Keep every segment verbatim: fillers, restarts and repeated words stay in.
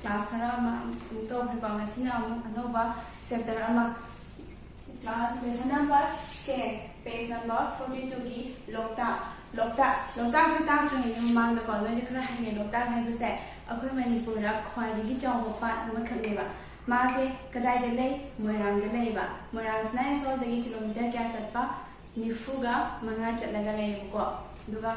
Class ꯈꯔ ꯑꯃ ꯑꯃꯨꯛ ꯇꯧꯈ꯭ꯔꯦꯀꯣ꯫ ꯉꯁꯤꯅ ꯑꯃꯨꯛ ꯑꯅꯧꯕ chapter ꯑꯃ, class lesson number ten, page number forty two ꯒꯤ ꯂꯣꯛꯇꯥꯛ꯫ ꯂꯣꯛꯇꯥꯛ, ꯂꯣꯛꯇꯥꯛꯁꯦ ꯇꯥꯛꯇ꯭ꯔꯤꯉꯩꯒꯤ ꯃꯃꯥꯡꯗꯀꯣ, ꯅꯣꯏꯗꯤ ꯈꯔ ꯍꯩꯌꯦ꯫ ꯂꯣꯛꯇꯥꯛ ꯍꯥꯏꯕꯁꯦ ꯑꯩꯈꯣꯏ ꯃꯅꯤꯄꯨꯔꯗ ꯈ꯭ꯋꯥꯏꯗꯒꯤ ꯆꯥꯎꯕ ꯄꯥꯠ ꯑꯃꯈꯛꯅꯦꯕ꯫ ꯃꯥꯁꯦ ꯀꯗꯥꯏꯗ ꯂꯩ? ꯃꯣꯏꯔꯥꯡꯗ ꯂꯩꯕ꯫ ꯃꯣꯏꯔꯥꯡꯁꯤꯅ ꯏꯝꯐꯥꯜꯗꯒꯤ ꯀꯤꯂꯣꯃꯤꯇꯔ ꯀꯌꯥ ꯆꯠꯄ? ꯅꯤꯐꯨꯒ ꯃꯉꯥ ꯆꯠꯂꯒ ꯂꯩꯌꯦꯕꯀꯣ꯫ ꯑꯗꯨꯒ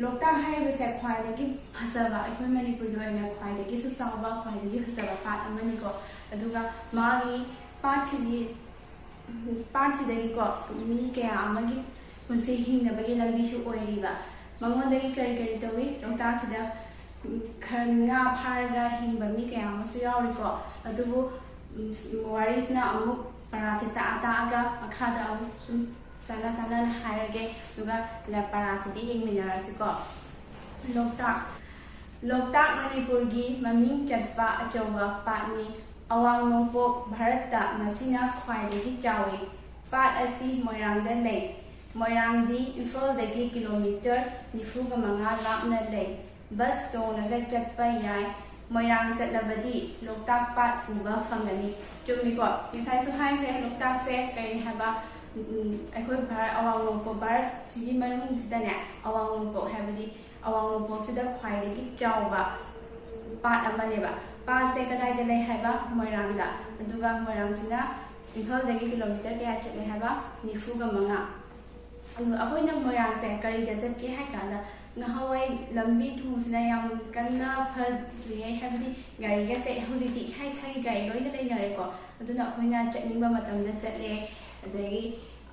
ꯂꯣꯛꯇꯥꯛ ꯍꯥꯏꯔꯤꯕꯁꯦ ꯈ꯭ꯋꯥꯏꯗꯒꯤ ꯐꯖꯕ, ꯑꯩꯈꯣꯏ ꯃꯅꯤꯄꯨꯔꯒꯤ ꯑꯣꯏꯅ ꯈ꯭ꯋꯥꯏꯗꯒꯤꯁꯨ ꯆꯥꯎꯕ, ꯈ꯭ꯋꯥꯏꯗꯒꯤ ꯐꯖꯕ ꯄꯥꯠ ꯑꯃꯅꯤꯀꯣ꯫ ꯑꯗꯨꯒ ꯃꯥꯒꯤ ꯄꯥꯠꯁꯤꯒꯤ, ꯄꯥꯠꯁꯤꯗꯒꯤꯀꯣ ꯃꯤ ꯀꯌꯥ ꯑꯃꯒꯤ ꯄꯨꯟꯁꯤ ꯍꯤꯡꯅꯕꯒꯤ ꯂꯝꯕꯤꯁꯨ ꯑꯣꯏꯔꯤꯕ꯫ ꯃꯉꯣꯟꯗꯒꯤ ꯀꯔꯤ ꯀꯔꯤ ꯇꯧꯏ? ꯂꯣꯛꯇꯥꯛꯁꯤꯗ ꯈꯔ ꯉꯥ ꯐꯥꯔꯒ ꯍꯤꯡꯕ ꯃꯤ ꯀꯌꯥ ꯑꯃꯁꯨ ꯌꯥꯎꯔꯤꯀꯣ꯫ ꯑꯗꯨꯕꯨ ꯋꯥꯔꯤꯁꯤꯅ ꯑꯃꯨꯛ ꯄꯔꯥꯁꯦ ꯇꯥꯛꯑ ꯇꯥꯛꯑꯒ ꯃꯈꯥꯗ ꯑꯃꯨꯛ ꯁꯨꯝ ꯆꯥꯟꯅ ꯆꯥꯟꯅꯅ ꯍꯥꯏꯔꯒꯦ꯫ ꯑꯗꯨꯒ ꯄꯔꯥꯁꯤꯗꯤ ꯌꯦꯡꯃꯤꯟꯅꯔꯁꯤꯀꯣ꯫ ꯂꯣꯛꯇꯥꯛ꯫ ꯂꯣꯛꯇꯥꯛ ꯃꯅꯤꯄꯨꯔꯒꯤ ꯃꯃꯤꯡ ꯆꯠꯄ ꯑꯆꯧꯕ ꯄꯥꯠꯅꯤ꯫ ꯑꯋꯥꯡ ꯅꯣꯡꯄꯣꯛ ꯚꯥꯔꯠꯇ ꯃꯁꯤꯅ ꯈ꯭ꯋꯥꯏꯗꯒꯤ ꯆꯥꯎꯏ꯫ ꯄꯥꯠ ꯑꯁꯤ ꯃꯣꯏꯔꯥꯡꯗ ꯂꯩ꯫ ꯃꯣꯏꯔꯥꯡꯗꯤ ꯏꯝꯐꯥꯜꯗꯒꯤ ꯀꯤꯂꯣꯃꯤꯇꯔ ꯅꯤꯐꯨꯒ ꯃꯉꯥ ꯂꯥꯞꯅ ꯂꯩ꯫ ꯕꯁ ꯇꯣꯡꯂꯒ ꯆꯠꯄ ꯌꯥꯏ꯫ ꯃꯣꯏꯔꯥꯡ ꯆꯠꯂꯕꯗꯤ ꯂꯣꯛꯇꯥꯛ ꯄꯥꯠ ꯎꯕ ꯐꯪꯒꯅꯤ꯫ ꯆꯨꯝꯃꯤꯀꯣ? ꯉꯁꯥꯏꯁꯨ ꯍꯥꯏꯈ꯭ꯔꯦ, ꯂꯣꯛꯇꯥꯛꯁꯦ ꯀꯔꯤ ꯍꯥꯏꯕ? ꯎꯝ, ꯑꯩꯈꯣꯏ ꯚꯥꯔꯠ, ꯑꯋꯥꯡ ꯅꯣꯡꯄꯣꯛ ꯚꯥꯔꯠꯁꯤꯒꯤ ꯃꯅꯨꯡꯁꯤꯗꯅꯦ, ꯑꯋꯥꯡ ꯅꯣꯡꯄꯣꯛ ꯍꯥꯏꯕꯗꯤ ꯑꯋꯥꯡ ꯅꯣꯡꯄꯣꯛꯁꯤꯗ ꯈ꯭ꯋꯥꯏꯗꯒꯤ ꯆꯥꯎꯕ ꯄꯥꯠ ꯑꯃꯅꯦꯕ꯫ ꯄꯥꯠꯁꯦ ꯀꯗꯥꯏꯗ ꯂꯩ ꯍꯥꯏꯕ? ꯃꯣꯏꯔꯥꯡꯗ꯫ ꯑꯗꯨꯒ ꯃꯣꯏꯔꯥꯡꯁꯤꯅ ꯏꯝꯐꯥꯜꯗꯒꯤ ꯀꯤꯂꯣꯃꯤꯇꯔ ꯀꯌꯥ ꯆꯠꯂꯦ ꯍꯥꯏꯕ? ꯅꯤꯐꯨꯒ ꯃꯉꯥ꯫ ꯑꯗꯨ ꯑꯩꯈꯣꯏꯅ ꯃꯣꯏꯔꯥꯡꯁꯦ ꯀꯔꯤꯗ ꯆꯠꯀꯦ ꯍꯥꯏ ꯀꯥꯟꯗ, ꯉꯍꯥꯟꯋꯥꯏ ꯂꯝꯕꯤ ꯊꯣꯡꯁꯤꯅ ꯌꯥꯝ ꯀꯟꯅ ꯐꯗ꯭ꯔꯤꯉꯩ, ꯍꯥꯏꯕꯗꯤ ꯒꯥꯔꯤꯒꯁꯦ, ꯍꯧꯖꯤꯛꯇꯤ ꯏꯁꯥ ꯏꯁꯥꯒꯤ ꯒꯥꯔꯤ ꯂꯣꯏꯅ ꯂꯩꯅꯔꯦꯀꯣ꯫ ꯑꯗꯨꯅ ꯑꯩꯈꯣꯏꯅ ꯆꯠꯅꯤꯡꯕ ꯃꯇꯝꯗ ꯆꯠꯂꯦ꯫ ꯑꯗꯒꯤ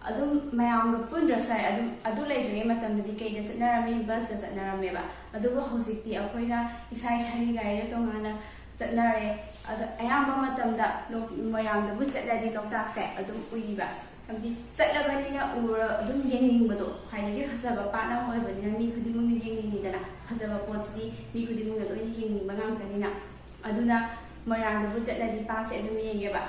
ꯑꯗꯨꯝ ꯃꯌꯥꯝꯒ ꯄꯨꯟꯗ꯭ꯔꯁꯨ ꯌꯥꯏ, ꯑꯗꯨꯝ ꯑꯗꯨ ꯂꯩꯇ꯭ꯔꯤꯉꯩ ꯃꯇꯝꯗꯗꯤ ꯀꯩꯗ ꯆꯠꯅꯔꯝꯃꯤ? ꯕꯁꯇ ꯆꯠꯅꯔꯝꯃꯦꯕ꯫ ꯑꯗꯨꯕꯨ ꯍꯧꯖꯤꯛꯇꯤ ꯑꯩꯈꯣꯏꯅ ꯏꯁꯥ ꯏꯁꯥꯒꯤ ꯒꯥꯔꯤꯗ ꯇꯣꯉꯥꯟꯅ ꯆꯠꯅꯔꯦ꯫ ꯑꯗꯣ ꯑꯌꯥꯝꯕ ꯃꯇꯝꯗ ꯂꯣꯛ-, ꯃꯣꯏꯔꯥꯡꯗꯕꯨ ꯆꯠꯂꯗꯤ ꯂꯣꯛꯇꯥꯛꯁꯦ ꯑꯗꯨꯝ ꯎꯏꯕ꯫ ꯍꯥꯏꯕꯗꯤ ꯆꯠꯂꯕꯅꯤꯅ ꯎꯔ-, ꯑꯗꯨꯝ ꯌꯦꯡꯅꯤꯡꯕꯗꯣ, ꯈ꯭ꯋꯥꯏꯗꯒꯤ ꯐꯖꯕ ꯄꯥꯠ ꯑꯃ ꯑꯣꯏꯕꯅꯤꯅ ꯃꯤ ꯈꯨꯗꯤꯡꯃꯛꯅ ꯌꯦꯡꯅꯤꯡꯉꯤꯗꯅ, ꯐꯖꯕ ꯄꯣꯠꯁꯤꯗꯤ ꯃꯤ ꯈꯨꯗꯤꯡꯃꯛꯅ ꯂꯣꯏꯅ ꯌꯦꯡꯅꯤꯡꯕ ꯉꯥꯛꯇꯅꯤꯅ꯫ ꯑꯗꯨꯅ ꯃꯣꯏꯔꯥꯡꯗꯕꯨ ꯆꯠꯂꯗꯤ ꯄꯥꯠꯁꯦ ꯑꯗꯨꯝ ꯌꯦꯡꯉꯦꯕ꯫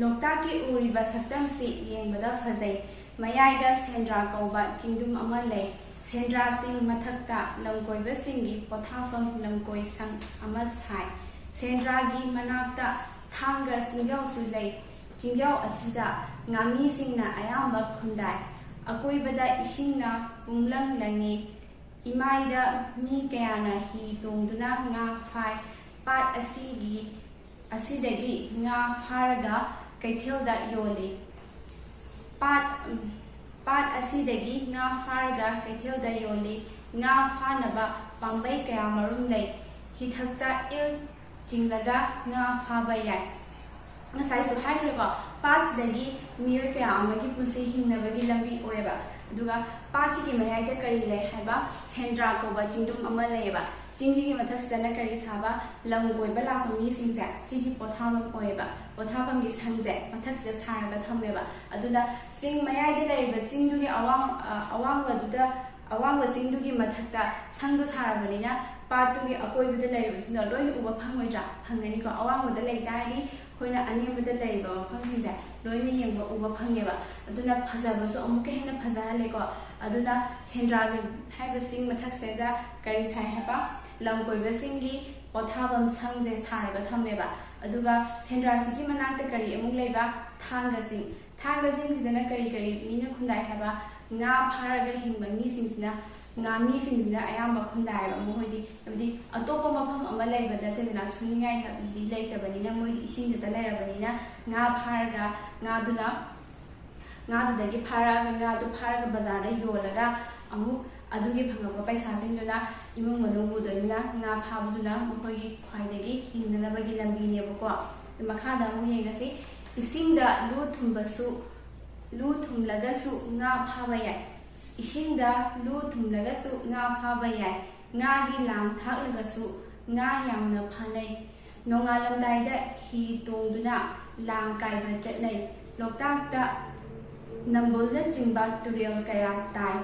ꯂꯣꯛꯇꯥꯛꯀꯤ ꯎꯔꯤꯕ ꯁꯛꯇꯝꯁꯤ ꯌꯦꯡꯕꯗ ꯐꯖꯩ꯫ ꯃꯌꯥꯏꯗ ꯁꯦꯟꯗ꯭ꯔꯥ ꯀꯧꯕ ꯆꯤꯡꯗꯨꯝ ꯑꯃ ꯂꯩ꯫ ꯁꯦꯟꯗ꯭ꯔꯥꯁꯤꯡ ꯃꯊꯛꯇ ꯂꯝꯀꯣꯏꯕꯁꯤꯡꯒꯤ ꯄꯣꯊꯥꯐꯝ ꯂꯝꯀꯣꯏ ꯁꯪ ꯑꯃ ꯁꯥꯏ꯫ ꯁꯦꯟꯗ꯭ꯔꯥꯒꯤ ꯃꯅꯥꯛꯇ ꯊꯥꯡꯒ ꯆꯤꯡꯖꯥꯎꯁꯨ ꯂꯩ꯫ ꯆꯤꯡꯖꯥꯎ ꯑꯁꯤꯗ ꯉꯥꯃꯤꯁꯤꯡꯅ ꯑꯌꯥꯝꯕ ꯈꯨꯟꯗꯥꯏ꯫ ꯑꯀꯣꯏꯕꯗ ꯏꯁꯤꯡꯅ ꯄꯨꯡꯂꯪ ꯂꯪꯏ꯫ ꯏꯃꯥꯏꯗ ꯃꯤ ꯀꯌꯥꯅ ꯍꯤ ꯇꯣꯡꯗꯨꯅ ꯉꯥ ꯐꯥꯏ꯫ ꯄꯥꯠ ꯑꯁꯤꯒꯤ ꯑꯁꯤꯗꯒꯤ ꯉꯥ ꯐꯥꯔꯒ ꯀꯩꯊꯦꯜꯗ ꯌꯣꯜꯂꯤ꯫ ꯄꯥꯠ ꯄꯥꯠ ꯑꯁꯤꯗꯒꯤ ꯉꯥ ꯐꯥꯔꯒ ꯀꯩꯊꯦꯜꯗ ꯌꯣꯜꯂꯤ꯫ ꯉꯥ ꯐꯥꯅꯕ ꯄꯥꯝꯕꯩ ꯀꯌꯥ ꯃꯔꯨꯝ ꯂꯩ꯫ ꯍꯤꯊꯛꯇ ꯏꯜ ꯆꯤꯡꯂꯒ ꯉꯥ ꯐꯥꯕ ꯌꯥꯏ꯫ ꯉꯁꯥꯏꯁꯨ ꯍꯥꯏꯈ꯭ꯔꯦꯀꯣ, ꯄꯥꯠꯁꯤꯗꯒꯤ ꯃꯤꯑꯣꯏ ꯀꯌꯥ ꯑꯃꯒꯤ ꯄꯨꯟꯁꯤ ꯍꯤꯡꯅꯕꯒꯤ ꯂꯝꯕꯤ ꯑꯣꯏꯌꯦꯕ꯫ ꯑꯗꯨꯒ ꯄꯥꯠꯁꯤꯒꯤ ꯃꯌꯥꯏꯗ ꯀꯔꯤ ꯂꯩ ꯍꯥꯏꯕ? ꯁꯦꯟꯗ꯭ꯔꯥ ꯀꯧꯕ ꯆꯤꯡꯗꯨꯝ ꯑꯃ ꯂꯩꯌꯦꯕ꯫ ꯆꯤꯡꯁꯤꯒꯤ ꯃꯊꯛꯁꯤꯗꯅ ꯀꯔꯤ ꯁꯥꯕ? ꯂꯝ ꯀꯣꯏꯕ ꯂꯥꯛꯄ ꯃꯤꯁꯤꯡꯁꯦ ꯁꯤꯒꯤ ꯄꯣꯊꯥꯐꯝ ꯑꯣꯏꯌꯦꯕ꯫ ꯄꯣꯊꯥꯐꯝꯒꯤ ꯁꯪꯁꯦ ꯃꯊꯛꯁꯤꯗ ꯁꯥꯔꯒ ꯊꯝꯃꯦꯕ꯫ ꯑꯗꯨꯅ ꯆꯤꯡ ꯃꯌꯥꯏꯗ ꯂꯩꯔꯤꯕ ꯆꯤꯡꯗꯨꯒꯤ ꯑꯋꯥꯡ ꯑ, ꯑꯋꯥꯡꯕꯗꯨꯗ ꯑꯋꯥꯡꯕ ꯆꯤꯡꯗꯨꯒꯤ ꯃꯊꯛꯇ ꯁꯪꯗꯣ ꯁꯥꯔꯕꯅꯤꯅ ꯄꯥꯠꯇꯨꯒꯤ ꯑꯀꯣꯏꯕꯗ ꯂꯩꯔꯤꯕꯁꯤꯡꯗꯣ ꯂꯣꯏꯅ ꯎꯕ ꯐꯪꯉꯣꯏꯗ꯭ꯔꯥ? ꯐꯪꯒꯅꯤꯀꯣ꯫ ꯑꯋꯥꯡꯕꯗ ꯂꯩ ꯇꯥꯔꯗꯤ ꯑꯩꯈꯣꯏꯅ ꯑꯅꯦꯝꯕꯗ ꯂꯩꯔꯤꯕ ꯃꯐꯝꯁꯤꯡꯁꯦ ꯂꯣꯏꯅ ꯌꯦꯡꯕ ꯎꯕ ꯐꯪꯉꯦꯕ꯫ ꯑꯗꯨꯅ ꯐꯖꯕꯁꯨ ꯑꯃꯨꯛꯀ ꯍꯦꯟꯅ ꯐꯖꯍꯜꯂꯦꯀꯣ꯫ ꯑꯗꯨꯅ ꯁꯦꯟꯗ꯭ꯔꯥꯒꯤ ꯍꯥꯏꯕ ꯆꯤꯡ ꯃꯊꯛꯁꯤꯗ ꯀꯔꯤ ꯁꯥꯏ ꯍꯥꯏꯕ? ꯂꯝ ꯀꯣꯏꯕꯁꯤꯡꯒꯤ ꯄꯣꯊꯥꯐꯝ ꯁꯪꯁꯦ ꯁꯥꯔꯒ ꯊꯝꯃꯦꯕ꯫ ꯑꯗꯨꯒ ꯁꯦꯟꯗ꯭ꯔꯥꯁꯤꯒꯤ ꯃꯅꯥꯛꯇ ꯀꯔꯤ ꯑꯃꯨꯛ ꯂꯩꯕ? ꯊꯥꯡꯒ ꯆꯤꯡ꯫ ꯊꯥꯡꯒ ꯆꯤꯡꯁꯤꯗꯅ ꯀꯔꯤ ꯀꯔꯤ ꯃꯤꯅ ꯈꯨꯟꯗꯥꯏ ꯍꯥꯏꯕ? ꯉꯥ ꯐꯥꯔꯒ ꯍꯤꯡꯕ ꯃꯤꯁꯤꯡꯁꯤꯅ, ꯉꯥꯃꯤꯁꯤꯡꯁꯤꯅ ꯑꯌꯥꯝꯕ ꯈꯨꯟꯗꯥꯏꯑꯕ꯫ ꯃꯈꯣꯏꯗꯤ ꯍꯥꯏꯕꯗꯤ ꯑꯇꯣꯞꯄ ꯃꯐꯝ ꯑꯃ ꯂꯩꯕ ꯅꯠꯇꯦꯗꯅ, ꯁꯨꯅꯤꯡꯉꯥꯏ ꯂꯩꯇꯕꯅꯤꯅ ꯃꯣꯏꯗꯤ ꯏꯁꯤꯡꯗꯨꯗ ꯂꯩꯔꯕꯅꯤꯅ ꯉꯥ ꯐꯥꯔꯒ ꯉꯥꯗꯨꯅ ꯉꯥꯗꯨꯗꯒꯤ ꯐꯥꯔꯛꯑꯒ ꯉꯥꯗꯨ ꯐꯥꯔꯒ ꯕꯖꯥꯔꯗ ꯌꯣꯜꯂꯒ ꯑꯃꯨꯛ ꯑꯗꯨꯒꯤ ꯐꯪꯉꯛꯄ ꯄꯩꯁꯥꯁꯤꯡꯗꯨꯅ ꯏꯃꯨꯡ ꯃꯅꯨꯡ ꯄꯨꯗꯣꯏꯅꯤꯅ ꯉꯥ ꯐꯥꯕꯗꯨꯅ ꯃꯈꯣꯏꯒꯤ ꯈ꯭ꯋꯥꯏꯗꯒꯤ ꯍꯤꯡꯅꯅꯕꯒꯤ ꯂꯝꯕꯤꯅꯦꯕꯀꯣ꯫ ꯃꯈꯥꯗ ꯑꯃꯨꯛ ꯌꯦꯡꯉꯁꯤ꯫ ꯏꯁꯤꯡꯗ ꯂꯨ ꯊꯨꯝꯕꯁꯨ, ꯂꯨ ꯊꯨꯝꯂꯒꯁꯨ ꯉꯥ ꯐꯥꯕ ꯌꯥꯏ꯫ ꯏꯁꯤꯡꯗ ꯂꯨ ꯊꯨꯝꯂꯒꯁꯨ ꯉꯥ ꯐꯥꯕ ꯌꯥꯏ꯫ ꯉꯥꯒꯤ ꯂꯥꯡ ꯊꯥꯛꯂꯒꯁꯨ ꯉꯥ ꯌꯥꯝꯅ ꯐꯥꯅꯩ꯫ ꯅꯣꯡꯉꯥꯜꯂꯝꯗꯥꯏꯗ ꯍꯤ ꯇꯣꯡꯗꯨꯅ ꯂꯥꯡ ꯀꯥꯏꯕ ꯆꯠꯅꯩ꯫ ꯂꯣꯛꯇꯥꯛꯇ ꯅꯝꯕꯨꯜꯅꯆꯤꯡꯕ ꯇꯨꯔꯦꯜ ꯀꯌꯥ ꯇꯥꯏ꯫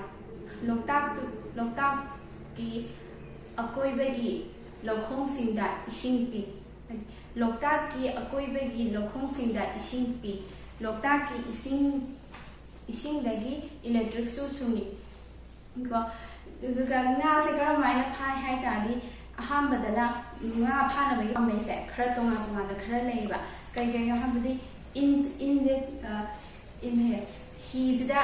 ꯂꯣꯛꯇꯥꯛ, ꯂꯣꯛꯇꯥꯛꯀꯤ ꯑꯀꯣꯏꯕꯒꯤ ꯂꯧꯈꯣꯡꯁꯤꯡꯗ ꯏꯁꯤꯡ ꯄꯤ꯫ ꯂꯣꯛꯇꯥꯛꯀꯤ ꯑꯀꯣꯏꯕꯒꯤ ꯂꯧꯈꯣꯡꯁꯤꯡꯗ ꯏꯁꯤꯡ ꯄꯤ꯫ ꯂꯣꯛꯇꯥꯛꯀꯤ ꯏꯁꯤꯡ, ꯏꯁꯤꯡꯗꯒꯤ ꯏꯂꯦꯛꯇ꯭ꯔꯤꯛꯁꯨ ꯁꯨꯡꯏ꯫ ꯀꯣ꯫ ꯑꯗꯨꯒ ꯉꯥꯁꯦ ꯀꯔꯝꯍꯥꯏꯅ ꯐꯥꯏ ꯍꯥꯏ ꯇꯥꯔꯗꯤ, ꯑꯍꯥꯟꯕꯗꯅ ꯉꯥ ꯐꯥꯅꯕꯒꯤ ꯄꯥꯝꯕꯩꯁꯦ ꯈꯔ ꯇꯣꯉꯥꯟ ꯇꯣꯉꯥꯟꯕ ꯈꯔ ꯂꯩꯌꯦꯕ꯫ ꯀꯩ ꯀꯩꯅꯣ ꯍꯥꯏꯕꯗꯤ, ꯏꯟ ꯏꯟꯁꯦ, ꯑ, ꯏꯟ ꯍꯥꯏꯌꯦ, ꯍꯤꯁꯤꯗ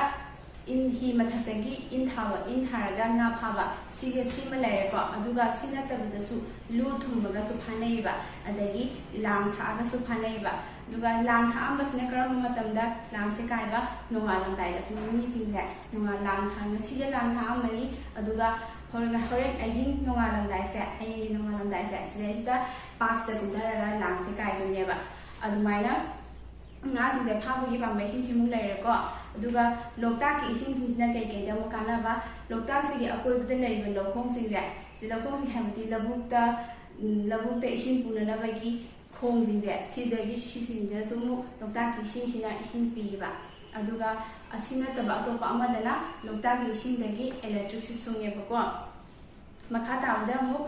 ꯏꯟ, ꯍꯤ ꯃꯊꯛꯇꯒꯤ ꯏꯟ ꯊꯥꯕ, ꯏꯟ ꯊꯥꯔꯒ ꯉꯥ ꯐꯥꯕ, ꯁꯤꯒ ꯁꯤꯃ ꯂꯩꯔꯦꯀꯣ꯫ ꯑꯗꯨꯒ ꯁꯤ ꯅꯠꯇꯕꯗꯁꯨ ꯂꯨ ꯊꯨꯝꯕꯒꯁꯨ ꯐꯥꯅꯩꯌꯦꯕ, ꯑꯗꯒꯤ ꯂꯥꯡ ꯊꯥꯛꯑꯒꯁꯨ ꯐꯥꯅꯩꯌꯦꯕ꯫ ꯑꯗꯨꯒ ꯂꯥꯡ ꯊꯥꯛꯑꯝꯕꯁꯤꯅ ꯀꯔꯝꯕ ꯃꯇꯝꯗ ꯂꯥꯡꯁꯦ ꯀꯥꯏꯕ? ꯅꯣꯡꯉꯥꯜꯂꯝꯗꯥꯏꯗ꯫ ꯃꯤꯁꯤꯡꯁꯦ ꯅꯣꯡꯉꯥꯜ ꯂꯥꯡ ꯊꯥꯛ-, ꯉꯁꯤꯁꯦ ꯂꯥꯡ ꯊꯥꯛꯑꯝꯃꯅꯤ, ꯑꯗꯨꯒ ꯍꯣꯔꯦꯟ, ꯍꯣꯔꯦꯟ ꯑꯍꯤꯡ ꯅꯣꯡꯉꯥꯜꯂꯝꯗꯥꯏꯁꯦ, ꯍꯌꯦꯡꯒꯤ ꯅꯣꯡꯉꯥꯜꯂꯝꯗꯥꯏꯁꯦ, ꯁꯤꯗꯩꯁꯤꯗ ꯄꯥꯠꯁꯤꯗ ꯀꯨꯝꯊꯔꯒ ꯂꯥꯡꯁꯦ ꯀꯥꯏꯗꯣꯏꯅꯦꯕ꯫ ꯑꯗꯨꯃꯥꯏꯅ ꯉꯥꯁꯤꯡꯁꯦ ꯐꯥꯕꯒꯤ ꯄꯥꯝꯕꯩꯁꯤꯡꯁꯤꯃꯨꯛ ꯂꯩꯔꯦꯀꯣ꯫ ꯑꯗꯨꯒ ꯂꯣꯛꯇꯥꯛꯀꯤ ꯏꯁꯤꯡꯁꯤꯡꯁꯤꯅ ꯀꯩꯀꯩꯗ ꯑꯃꯨꯛ ꯀꯥꯟꯅꯕ? ꯂꯣꯛꯇꯥꯛꯁꯤꯒꯤ ꯑꯀꯣꯏꯕꯗ ꯂꯩꯔꯤꯕ ꯂꯧꯈꯣꯡꯁꯤꯡꯁꯦ, ꯁꯤ ꯂꯧꯈꯣꯡꯁꯤꯡ ꯍꯥꯏꯕꯗꯤ ꯂꯧꯕꯨꯛꯇ, ꯎꯝ, ꯂꯧꯕꯨꯛꯇ ꯏꯁꯤꯡ ꯄꯨꯅꯅꯕꯒꯤ ꯈꯣꯡꯁꯤꯡꯁꯦ, ꯁꯤꯗꯒꯤ, ꯁꯤꯁꯤꯡꯁꯤꯗꯁꯨ ꯑꯃꯨꯛ ꯂꯣꯛꯇꯥꯛꯀꯤ ꯏꯁꯤꯡꯁꯤꯅ ꯏꯁꯤꯡ ꯄꯤꯌꯦꯕ꯫ ꯑꯗꯨꯒ ꯑꯁꯤ ꯅꯠꯇꯕ ꯑꯇꯣꯞꯄ ꯑꯃꯗꯅ ꯂꯣꯛꯇꯥꯛꯀꯤ ꯏꯁꯤꯡꯗꯒꯤ electricity ꯁꯨꯡꯉꯦꯕꯀꯣ꯫ ꯃꯈꯥ ꯇꯥꯕꯗ ꯑꯃꯨꯛ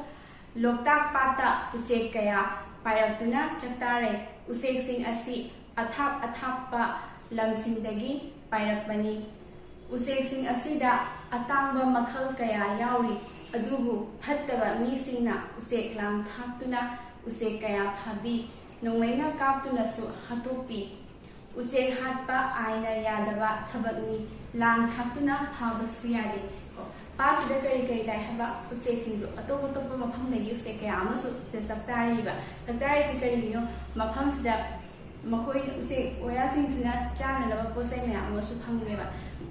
ꯂꯣꯛꯇꯥꯛ ꯄꯥꯠꯇ ꯎꯆꯦꯛ ꯀꯌꯥ ꯄꯥꯏꯔꯛꯇꯨꯅ ꯆꯥꯛꯇꯥꯔꯦ꯫ ꯎꯆꯦꯛꯁꯤꯡ ꯑꯁꯤ ꯑꯊꯥꯞ ꯑꯊꯥꯞꯄ ꯂꯝꯁꯤꯡꯗꯒꯤ ꯄꯥꯏꯔꯛꯄꯅꯤ꯫ ꯎꯆꯦꯛꯁꯤꯡ ꯑꯁꯤꯗ ꯑꯇꯥꯡꯕ ꯃꯈꯜ ꯀꯌꯥ ꯌꯥꯎꯔꯤ, ꯑꯗꯨꯕꯨ ꯐꯠꯇꯕ ꯃꯤꯁꯤꯡꯅ ꯎꯆꯦꯛ ꯂꯥꯡ ꯊꯥꯛꯇꯨꯅ ꯎꯆꯦꯛ ꯀꯌꯥ ꯐꯥꯕꯤ, ꯅꯣꯡꯃꯩꯅ ꯀꯥꯞꯇꯨꯅꯁꯨ ꯍꯥꯠꯇꯣꯛꯄꯤ꯫ ꯎꯆꯦꯛ ꯍꯥꯠꯄ ꯑꯥꯏꯟꯅ ꯌꯥꯗꯕ ꯊꯕꯛꯅꯤ, ꯂꯥꯡ ꯊꯥꯛꯇꯨꯅ ꯐꯥꯕꯁꯨ ꯌꯥꯗꯦ꯫ ꯀꯣ, ꯄꯥꯠꯁꯤꯗ ꯀꯔꯤ ꯀꯔꯤ ꯂꯥꯛꯑꯦ ꯍꯥꯏꯕ? ꯎꯆꯦꯛꯁꯤꯡꯗꯣ, ꯑꯇꯣꯞ ꯑꯇꯣꯞꯄ ꯃꯐꯝꯗꯒꯤ ꯎꯆꯦꯛ ꯀꯌꯥ ꯑꯃꯁꯨ ꯁꯤꯗ ꯆꯥꯛꯇꯥꯔꯤꯕ꯫ ꯆꯥꯛꯇꯥꯔꯤꯁꯤ ꯀꯔꯤꯒꯤꯅꯣ? ꯃꯐꯝꯁꯤꯗ ꯃꯈꯣꯏ ꯎꯆꯦꯛ ꯋꯥꯌꯥꯁꯤꯡꯁꯤꯅ ꯆꯥꯅꯅꯕ ꯄꯣꯠ ꯆꯩ ꯃꯌꯥꯝ ꯑꯃꯁꯨ ꯐꯪꯉꯦꯕ꯫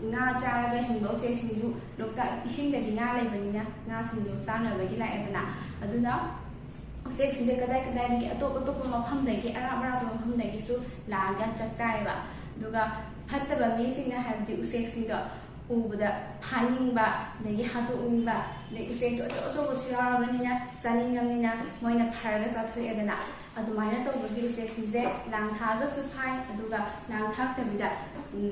ꯉꯥ ꯆꯥꯔꯒ ꯍꯤꯡꯕ ꯎꯆꯦꯛꯁꯤꯡꯁꯨ ꯂꯣꯛꯇꯥꯛ ꯏꯁꯤꯡꯗꯗꯤ ꯉꯥ ꯂꯩꯕꯅꯤꯅ ꯉꯥꯁꯤꯡꯗꯣ ꯆꯥꯅꯕꯒꯤ ꯂꯥꯛꯑꯦꯗꯅ꯫ ꯑꯗꯨꯅ ꯎꯆꯦꯛꯁꯤꯡꯁꯦ ꯀꯗꯥꯏ ꯀꯗꯥꯏꯗꯒꯤ, ꯑꯇꯣꯞ ꯑꯇꯣꯞꯄ ꯃꯐꯝꯗꯒꯤ, ꯑꯔꯥꯞ ꯑꯔꯥꯞꯄ ꯃꯐꯝꯗꯒꯤꯁꯨ ꯂꯥꯛꯑꯒ ꯆꯥꯛꯇꯥꯏꯌꯦꯕ꯫ ꯑꯗꯨꯒ ꯐꯠꯇꯕ ꯃꯤꯁꯤꯡꯅ ꯍꯥꯏꯕꯗꯤ ꯎꯆꯦꯛꯁꯤꯡꯗꯣ ꯎꯕꯗ ꯐꯥꯅꯤꯡꯕ, ꯑꯗꯒꯤ ꯍꯥꯠꯇꯣꯛꯅꯤꯡꯕ, ꯑꯗꯩ ꯎꯆꯦꯛꯇꯣ ꯑꯆꯧ ꯑꯆꯧꯕꯁꯨ ꯌꯥꯎꯔꯕꯅꯤꯅ, ꯆꯥꯅꯤꯡꯉꯕꯅꯤꯅ ꯃꯣꯏꯅ ꯐꯥꯔꯒ ꯆꯥꯊꯣꯛꯑꯦꯗꯅ꯫ ꯑꯗꯨꯃꯥꯏꯅ ꯇꯧꯕꯒꯤ ꯎꯆꯦꯛꯁꯤꯡꯁꯦ ꯂꯥꯡ ꯊꯥꯛꯑꯒꯁꯨ ꯐꯥꯏ, ꯑꯗꯨꯒ ꯂꯥꯡ ꯊꯥꯛꯇꯕꯤꯗ, ꯎꯝ,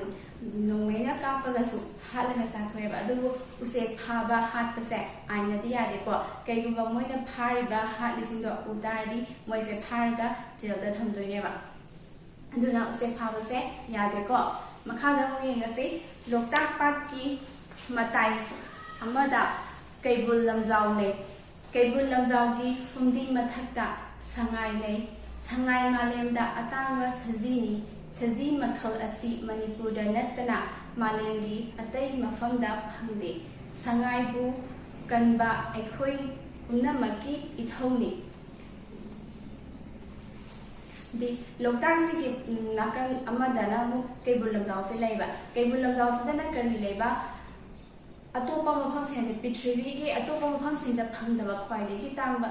ꯅꯣꯡꯃꯩꯅ ꯀꯥꯞꯄꯒꯁꯨ ꯍꯥꯠꯂꯒ ꯆꯥꯊꯣꯛꯑꯦꯕ꯫ ꯑꯗꯨꯕꯨ ꯎꯆꯦꯛ ꯐꯥꯕ, ꯍꯥꯠꯄꯁꯦ ꯑꯥꯏꯟꯅꯗꯤ ꯌꯥꯗꯦꯀꯣ꯫ ꯀꯩꯒꯨꯝꯕ ꯃꯣꯏꯅ ꯐꯥꯔꯤꯕ, ꯍꯥꯠꯂꯤꯁꯤꯡꯗꯣ ꯎ ꯇꯥꯔꯗꯤ ꯃꯣꯏꯁꯦ ꯐꯥꯔꯒ ꯖꯦꯜꯗ ꯊꯝꯗꯣꯏꯅꯦꯕ꯫ ꯑꯗꯨꯅ ꯎꯆꯦꯛ ꯐꯥꯕꯁꯦ ꯌꯥꯗꯦꯀꯣ꯫ ꯃꯈꯥꯗ ꯑꯃꯨꯛ ꯌꯦꯡꯉꯁꯤ, ꯂꯣꯛꯇꯥꯛ ꯄꯥꯠꯀꯤ ꯃꯇꯥꯏ ꯑꯃꯗ ꯀꯩꯕꯨꯜ ꯂꯝꯖꯥꯎ ꯂꯩ꯫ ꯀꯩꯕꯨꯜ ꯂꯝꯖꯥꯎꯒꯤ ꯐꯨꯝꯗꯤ ꯃꯊꯛꯇ ꯁꯉꯥꯏ ꯂꯩ꯫ ꯁꯉꯥꯏ ꯃꯥꯂꯦꯝꯗ ꯑꯇꯥꯡꯕ ꯁꯖꯤꯅꯤ꯫ ꯁꯖꯤ ꯃꯈꯜ ꯑꯁꯤ ꯃꯅꯤꯄꯨꯔꯗ ꯅꯠꯇꯅ ꯃꯥꯂꯦꯝꯒꯤ ꯑꯇꯩ ꯃꯐꯝꯗ ꯐꯪꯗꯦ꯫ ꯁꯉꯥꯏꯕꯨ ꯀꯟꯕ ꯑꯩꯈꯣꯏ ꯄꯨꯝꯅꯃꯛꯀꯤ ꯏꯊꯧꯅꯤ꯫ ꯗꯤ ꯂꯣꯛꯇꯥꯛꯁꯤꯒꯤ, ꯎꯝ, ꯅꯥꯀꯟ ꯑꯃꯗꯅ ꯑꯃꯨꯛ ꯀꯩꯕꯨꯜ ꯂꯝꯖꯥꯎꯁꯦ ꯂꯩꯕ꯫ ꯀꯩꯕꯨꯜ ꯂꯝꯖꯥꯎꯁꯤꯗꯅ ꯀꯔꯤ ꯂꯩꯕ? ꯑꯇꯣꯞꯄ ꯃꯐꯝꯁꯤꯡ, ꯍꯥꯏꯗꯤ ꯄ꯭ꯔꯤꯊꯤꯕꯤꯒꯤ ꯑꯇꯣꯞꯄ ꯃꯐꯝꯁꯤꯡꯗ ꯐꯪꯗꯕ ꯈ꯭ꯋꯥꯏꯗꯒꯤ ꯇꯥꯡꯕ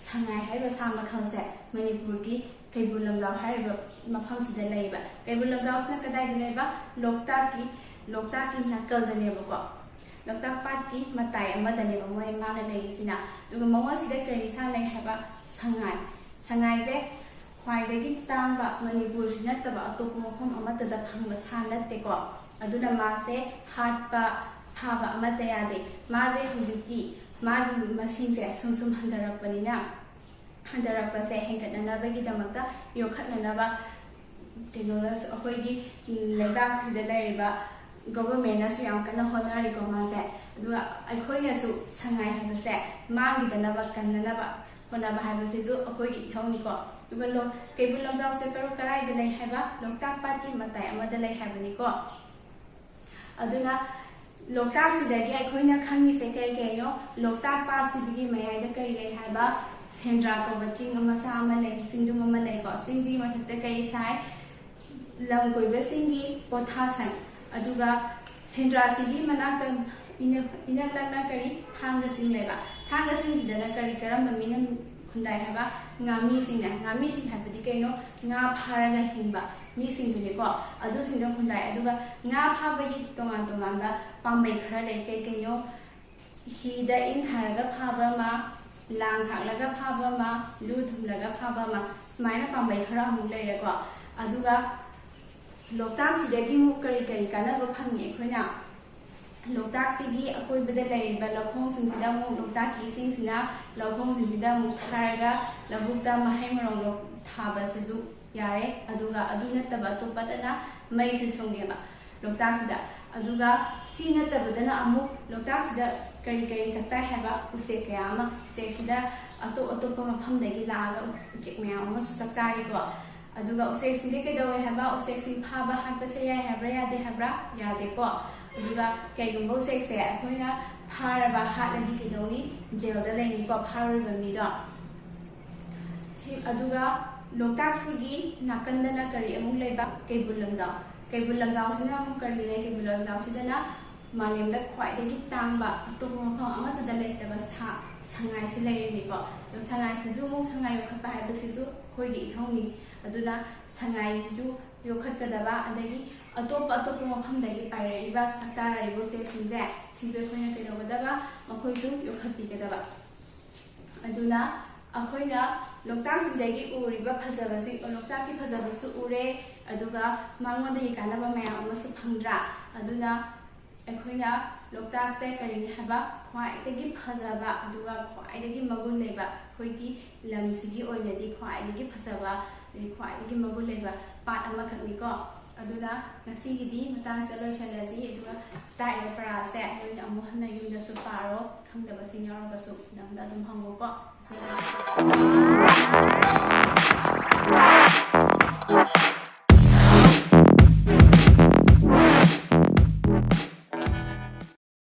ꯁꯉꯥꯏ ꯍꯥꯏꯔꯤꯕ ꯁꯥ ꯃꯈꯜꯁꯦ ꯃꯅꯤꯄꯨꯔꯒꯤ ꯀꯩꯕꯨꯜ ꯂꯝꯖꯥꯎ ꯍꯥꯏꯔꯤꯕ ꯃꯐꯝꯁꯤꯗ ꯂꯩꯕ꯫ ꯀꯩꯕꯨꯜ ꯂꯝꯖꯥꯎꯁꯤꯅ ꯀꯗꯥꯏꯗ ꯂꯩꯕ? ꯂꯣꯛꯇꯥꯛꯀꯤ, ꯂꯣꯛꯇꯥꯛꯀꯤ ꯅꯥꯀꯜꯗꯅꯦꯕꯀꯣ꯫ ꯂꯣꯛꯇꯥꯛ ꯄꯥꯠꯀꯤ ꯃꯇꯥꯏ ꯑꯃꯗꯅꯦꯕ ꯃꯣꯏ, ꯃꯥꯅ ꯂꯩꯔꯤꯁꯤꯅ꯫ ꯑꯗꯨꯒ ꯃꯉꯣꯟꯁꯤꯗ ꯀꯔꯤ ꯁꯥ ꯂꯩ ꯍꯥꯏꯕ? ꯁꯉꯥꯏ꯫ ꯁꯉꯥꯏꯁꯦ ꯈ꯭ꯋꯥꯏꯗꯒꯤ ꯇꯥꯡꯕ, ꯃꯅꯤꯄꯨꯔꯁꯤ ꯅꯠꯇꯕ ꯑꯇꯣꯞꯄ ꯃꯐꯝ ꯑꯃꯠꯇꯗ ꯐꯪꯕ ꯁꯥ ꯅꯠꯇꯦꯀꯣ꯫ ꯑꯗꯨꯅ ꯃꯥꯁꯦ ꯍꯥꯠꯄ, ꯐꯥꯕ ꯑꯃꯠꯇ ꯌꯥꯗꯦ꯫ ꯃꯥꯁꯦ ꯍꯧꯖꯤꯛꯇꯤ ꯃꯥꯒꯤ ꯃꯁꯤꯡꯁꯦ ꯁꯨꯝ ꯁꯨꯝ ꯍꯟꯊꯔꯛꯄꯅꯤꯅ, ꯍꯟꯊꯔꯛꯄꯁꯦ ꯍꯦꯟꯒꯠꯅꯅꯕꯒꯤꯗꯃꯛꯇ, ꯌꯣꯛꯈꯠꯅꯅꯕ, ꯀꯩꯅꯣꯅ, ꯑꯩꯈꯣꯏꯒꯤ ꯂꯩꯕꯥꯛꯁꯤꯗ ꯂꯩꯔꯤꯕ ꯒꯣꯚꯔꯟꯃꯦꯟꯅꯁꯨ ꯌꯥꯝ ꯀꯟꯅ ꯍꯣꯠꯅꯔꯤꯀꯣ ꯃꯥꯁꯦ꯫ ꯑꯗꯨꯒ ꯑꯩꯈꯣꯏꯅꯁꯨ ꯁꯉꯥꯏ ꯍꯥꯏꯕꯁꯦ ꯃꯥꯡꯈꯤꯗꯅꯕ, ꯀꯟꯅꯅꯕ ꯍꯣꯠꯅꯕ ꯍꯥꯏꯕꯁꯤꯁꯨ ꯑꯩꯈꯣꯏꯒꯤ ꯏꯊꯧꯅꯤꯀꯣ꯫ ꯑꯗꯨꯒ ꯂꯣ-, ꯀꯩꯕꯨꯜ ꯂꯝꯖꯥꯎꯁꯦ ꯀꯔꯣ-, ꯀꯗꯥꯏꯗ ꯂꯩ ꯍꯥꯏꯕ? ꯂꯣꯛꯇꯥꯛ ꯄꯥꯠꯀꯤ ꯃꯇꯥꯏ ꯑꯃꯗ ꯂꯩ ꯍꯥꯏꯕꯅꯤꯀꯣ꯫ ꯑꯗꯨꯅ ꯂꯣꯛꯇꯥꯛꯁꯤꯗꯒꯤ ꯑꯩꯈꯣꯏꯅ ꯈꯪꯉꯤꯁꯦ ꯀꯩ ꯀꯩꯅꯣ? ꯂꯣꯛꯇꯥꯛ ꯄꯥꯠꯁꯤꯗꯒꯤ ꯃꯌꯥꯏꯗ ꯀꯔꯤ ꯂꯩ ꯍꯥꯏꯕ? ꯁꯦꯟꯗ꯭ꯔꯥ ꯀꯧꯕ ꯆꯤꯡ ꯃꯆꯥ ꯑꯃ ꯂꯩ, ꯆꯤꯡꯗꯨꯝ ꯑꯃ ꯂꯩꯀꯣ꯫ ꯆꯤꯡꯁꯤꯒꯤ ꯃꯊꯛꯇ ꯀꯔꯤ ꯁꯥꯏ? ꯂꯝ ꯀꯣꯏꯕꯁꯤꯡꯒꯤ ꯄꯣꯊꯥꯁꯪ꯫ ꯑꯗꯨꯒ ꯁꯦꯟꯗ꯭ꯔꯥꯁꯤꯒꯤ ꯃꯅꯥꯛꯇ ꯏꯅꯛ, ꯏꯅꯛ ꯅꯛꯅ ꯀꯔꯤ? ꯊꯥꯡꯒ ꯆꯤꯡ ꯂꯩꯕ꯫ ꯊꯥꯡꯒ ꯆꯤꯡꯁꯤꯗꯅ ꯀꯔꯤ, ꯀꯔꯝꯕ ꯃꯤꯅ ꯈꯨꯟꯗꯥꯏ ꯍꯥꯏꯕ? ꯉꯥꯃꯤꯁꯤꯡꯅ꯫ ꯉꯥꯃꯤꯁꯤꯡ ꯍꯥꯏꯕꯗꯤ ꯀꯩꯅꯣ? ꯉꯥ ꯐꯥꯔꯒ ꯍꯤꯡꯕ ꯃꯤꯁꯤꯡꯗꯨꯅꯤꯀꯣ꯫ ꯑꯗꯨꯁꯤꯡꯗꯣ ꯈꯨꯟꯗꯥꯏ꯫ ꯑꯗꯨꯒ ꯉꯥ ꯐꯥꯕꯒꯤ ꯇꯣꯉꯥꯟ ꯇꯣꯉꯥꯟꯕ ꯄꯥꯝꯕꯩ ꯈꯔ ꯂꯩ꯫ ꯀꯩ ꯀꯩꯅꯣ? ꯍꯤꯗ ꯏꯟ ꯊꯥꯔꯒ ꯐꯥꯕ ꯑꯃ, ꯂꯥꯡ ꯊꯥꯛꯂꯒ ꯐꯥꯕ ꯑꯃ, ꯂꯨ ꯊꯨꯝꯂꯒ ꯐꯥꯕ ꯑꯃ, ꯁꯨꯃꯥꯏꯅ ꯄꯥꯝꯕꯩ ꯈꯔ ꯑꯃꯨꯛ ꯂꯩꯔꯦꯀꯣ꯫ ꯑꯗꯨꯒ ꯂꯣꯛꯇꯥꯛꯁꯤꯗꯒꯤ ꯑꯃꯨꯛ ꯀꯔꯤ ꯀꯔꯤ ꯀꯥꯟꯅꯕ ꯐꯪꯉꯤ ꯑꯩꯈꯣꯏꯅ? ꯂꯣꯛꯇꯥꯛꯁꯤꯒꯤ ꯑꯀꯣꯏꯕꯗ ꯂꯩꯔꯤꯕ ꯂꯧꯈꯣꯡꯁꯤꯡꯁꯤꯗ ꯑꯃꯨꯛ, ꯂꯣꯛꯇꯥꯛꯀꯤ ꯏꯁꯤꯡꯁꯤꯅ ꯂꯧꯈꯣꯡꯁꯤꯡꯁꯤꯗ ꯑꯃꯨꯛ ꯊꯥꯔꯒ ꯂꯧꯕꯨꯛꯇ ꯃꯍꯩ ꯃꯔꯣꯡ ꯂꯣꯛ-, ꯊꯥꯕꯁꯤꯁꯨ ꯌꯥꯔꯦ꯫ ꯑꯗꯨꯒ ꯑꯗꯨ ꯅꯠꯇꯕ ꯑꯇꯣꯞꯄꯗꯅ ꯃꯩꯁꯨ ꯁꯨꯡꯉꯦꯕ ꯂꯣꯛꯇꯥꯛꯁꯤꯗ꯫ ꯑꯗꯨꯒ ꯁꯤ ꯅꯠꯇꯕꯗꯅ ꯑꯃꯨꯛ ꯂꯣꯛꯇꯥꯛꯁꯤꯗ ꯀꯔꯤ ꯀꯔꯤ ꯆꯥꯛꯇꯥꯏ ꯍꯥꯏꯕ? ꯎꯆꯦꯛ ꯀꯌꯥ ꯑꯃ, ꯎꯆꯦꯛꯁꯤꯗ ꯑꯇꯣꯞ ꯑꯇꯣꯞꯄ ꯃꯐꯝꯗꯒꯤ ꯂꯥꯛꯑꯒ ꯎꯆꯦꯛ ꯃꯌꯥꯝ ꯑꯃꯁꯨ ꯆꯥꯛꯇꯥꯔꯤꯀꯣ꯫ ꯑꯗꯨꯒ ꯎꯆꯦꯛꯁꯤꯡꯗꯤ ꯀꯩꯗꯧꯋꯦ ꯍꯥꯏꯕ? ꯎꯆꯦꯛꯁꯤꯡ ꯐꯥꯕ ꯍꯥꯠꯄꯁꯦ ꯌꯥꯏ ꯍꯥꯏꯕ꯭ꯔꯥ, ꯌꯥꯗꯦ ꯍꯥꯏꯕ꯭ꯔꯥ? ꯌꯥꯗꯦꯀꯣ꯫ ꯑꯗꯨꯒ ꯀꯩꯒꯨꯝꯕ ꯎꯆꯦꯛꯁꯦ ꯑꯩꯈꯣꯏꯅ ꯐꯥꯔꯕ, ꯍꯥꯠꯂꯗꯤ ꯀꯩꯗꯧꯅꯤ? ꯖꯦꯜꯗ ꯂꯩꯅꯤꯀꯣ, ꯐꯥꯔꯨꯔꯤꯕ ꯃꯤꯗꯣ꯫ ꯁꯤ, ꯑꯗꯨꯒ ꯂꯣꯛꯇꯥꯛꯁꯤꯒꯤ ꯅꯥꯀꯟꯗꯅ ꯀꯔꯤ ꯑꯃꯨꯛ ꯂꯩꯕ? ꯀꯩꯕꯨꯜ ꯂꯝꯖꯥꯎ꯫ ꯀꯩꯕꯨꯜ ꯂꯝꯖꯥꯎꯁꯤꯅ ꯑꯃꯨꯛ ꯀꯔꯤ ꯂꯩ? ꯀꯩꯕꯨꯜ ꯂꯝꯖꯥꯎꯁꯤꯗꯅ ꯃꯥꯂꯦꯝꯗ ꯈ꯭ꯋꯥꯏꯗꯒꯤ ꯇꯥꯡꯕ, ꯑꯇꯣꯞꯄ ꯃꯐꯝ ꯑꯃꯠꯇꯗ ꯂꯩꯇꯕ ꯁꯥ ꯁꯉꯥꯏꯁꯤ ꯂꯩꯔꯤꯅꯤꯀꯣ꯫ ꯑꯗꯣ ꯁꯉꯥꯏꯁꯤꯁꯨ ꯑꯃꯨꯛ, ꯁꯉꯥꯏ ꯌꯣꯛꯈꯠꯄ ꯍꯥꯏꯕꯁꯤꯁꯨ ꯑꯩꯈꯣꯏꯒꯤ ꯏꯊꯧꯅꯤ꯫ ꯑꯗꯨꯅ ꯁꯉꯥꯏꯁꯨ ꯌꯣꯛꯈꯠꯀꯗꯕ, ꯑꯗꯒꯤ ꯑꯇꯣꯞꯄ ꯑꯇꯣꯞꯄ ꯃꯐꯝꯗꯒꯤ ꯄꯥꯏꯔꯛꯏꯕ, ꯆꯥꯛꯇꯥꯔꯛꯏꯕ ꯎꯆꯦꯛꯁꯤꯡꯁꯦ, ꯁꯤꯁꯨ ꯑꯩꯈꯣꯏꯅ ꯀꯩꯗꯧꯒꯗꯕ? ꯃꯈꯣꯏꯁꯨ ꯌꯣꯛꯈꯠꯄꯤꯒꯗꯕ꯫ ꯑꯗꯨꯅ ꯑꯩꯈꯣꯏꯅ ꯂꯣꯛꯇꯥꯛꯁꯤꯗꯒꯤ ꯎꯔꯤꯕ ꯐꯖꯕꯁꯤ, ꯂꯣꯛꯇꯥꯛꯀꯤ ꯐꯖꯕꯁꯨ ꯎꯔꯦ, ꯑꯗꯨꯒ ꯃꯉꯣꯟꯗꯒꯤ ꯀꯥꯟꯅꯕ ꯃꯌꯥꯝ ꯑꯃꯁꯨ ꯐꯪꯗ꯭ꯔꯥ? ꯑꯗꯨꯅ ꯑꯩꯈꯣꯏꯅ ꯂꯣꯛꯇꯥꯛꯁꯦ ꯀꯔꯤꯅꯤ ꯍꯥꯏꯕ? ꯈ꯭ꯋꯥꯏꯗꯒꯤ ꯐꯖꯕ, ꯑꯗꯨꯒ ꯈ꯭ꯋꯥꯏꯗꯒꯤ ꯃꯒꯨꯟ ꯂꯩꯕ, ꯑꯩꯈꯣꯏꯒꯤ ꯂꯝꯁꯤꯒꯤ ꯑꯣꯏꯅꯗꯤ ꯈ꯭ꯋꯥꯏꯗꯒꯤ ꯐꯖꯕ, ꯑꯗꯒꯤ ꯈ꯭ꯋꯥꯏꯗꯒꯤ ꯃꯒꯨꯟ ꯂꯩꯕ ꯄꯥꯠ ꯑꯃꯈꯛꯅꯤꯀꯣ꯫ ꯑꯗꯨꯅ ꯉꯁꯤꯒꯤꯗꯤ ꯃꯇꯥꯡꯁꯤꯗ ꯂꯣꯏꯁꯤꯜꯂꯁꯤ, ꯑꯗꯨꯒ ꯇꯥꯛꯏꯕ ꯄꯔꯥꯁꯦ ꯅꯣꯏꯅ ꯑꯃꯨꯛ ꯍꯟꯅ ꯌꯨꯝꯗꯁꯨ ꯄꯥꯔꯣ, ꯈꯪꯗꯕꯁꯤꯡ ꯌꯥꯎꯔꯒꯁꯨ ꯃꯦꯗꯥꯝꯗ ꯑꯗꯨꯝ ꯍꯪꯉꯣꯀꯣ꯫ ꯉꯁꯤꯒꯤꯗꯤ